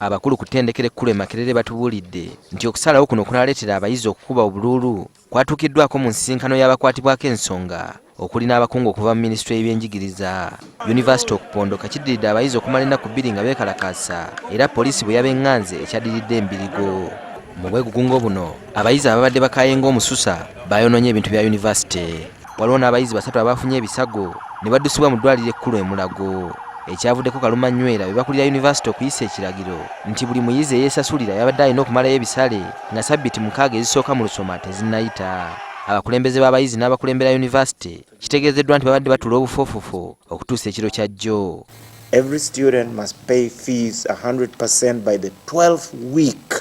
Abakulu ku ttendekero ekkulu e Makerere batubuulidde nti okusalawo kuno kunaaleetera abayizi okukuba obuluulu kwatuukiddwako mu nsisinkano y'abakwatibwako ensonga okuli n'abakungu okuva mu minisitule y'ebyenjigiriza. Yunivasite okupondoka kiddiridde abayizi okumala ennaku bbiri nga beekalakaasa era poliisi bwe yabeŋŋanze ekyaddiridde embirigo. Mu bwegugungo buno abayizi ababadde bakaaye ng'omususa baayonoonye ebintu bya yunivasite. Waliwo n'abayizi basatu abaafunye ebisago ne baddusibwa mu ddwaliro ekkulu e Mulago. Ekyavuddeko Kalumanywera be bakulira yunivasite okuyisa ekiragiro nti buli muyizi eyeesasulira yabadde alina okumalayo ebisale nga sabbiiti mukaaga ezisooka mu lusoma tezinnayita. Abakulembeze b'abayizi n'abakulembera yunivasite kitegeezeddwa nti babadde batuula obufoofofo okutuusa ekiro kya jjo. Every student must pay fees 100% by the 12th week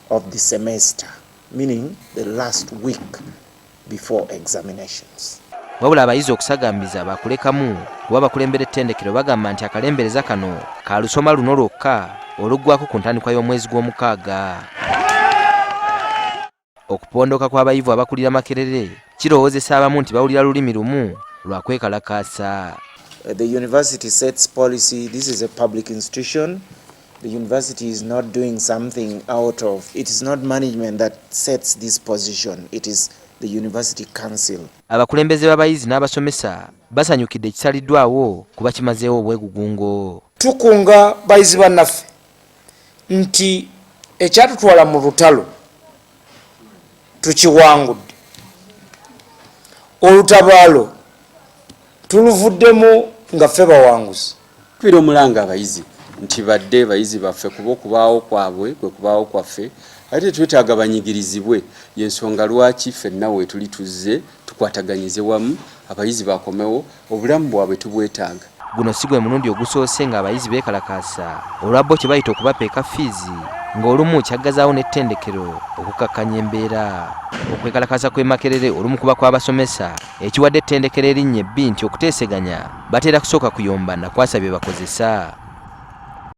of the semester, meaning the last week before examinations. Wabula abayizi okusagambiza bakulekamu kuba abakulembera ettendekero bagamba nti akalembereza kano ka lusoma luno lwokka oluggwako ku ntandikwa y'omwezi gw'omukaaga. Okupondoka kw'abayivu abakulira Makerere kirowoozesa abamu nti bawulira lulimi lumu lwa kwekalakaasa. The university sets policy. This is a public institution. The university is not doing something out of, it is not management that sets this position. It is the university council. Abakulembeze b'abayizi n'abasomesa basanyukidde ekisaliddwawo kuba kimazeewo obwegugungo. Tukunga bayizi bannaffe nti ekyatutwala mu lutalo tukiwangudde, olutabaalo tuluvuddemu nga ffe bawanguzi. Tukubira omulanga abayizi nti badde bayizi baffe kuba okubaawo kwabwe kwe kubaawo kwaffe, ate tetwetaaga banyigirizibwe. Y'ensonga lwaki ffenna weetuli tuzze tukwataganyize wamu abayizi bakomewo, obulamu bwabwe tubwetaaga. Guno si gwe mulundi ogusoose ng'abayizi beekalakaasa olwa bo kye bayita okubapeeka fiizi ng'olumu kyaggazaawo n'ettendekero okukkakkanya embeera. Okwekalakaasa kw'e Makerere olumu kuba kw'abasomesa ekiwadde ettendekero erinnya ebbi nti okuteeseganya batera kusooka kuyomba na kwasa bye bakozesa.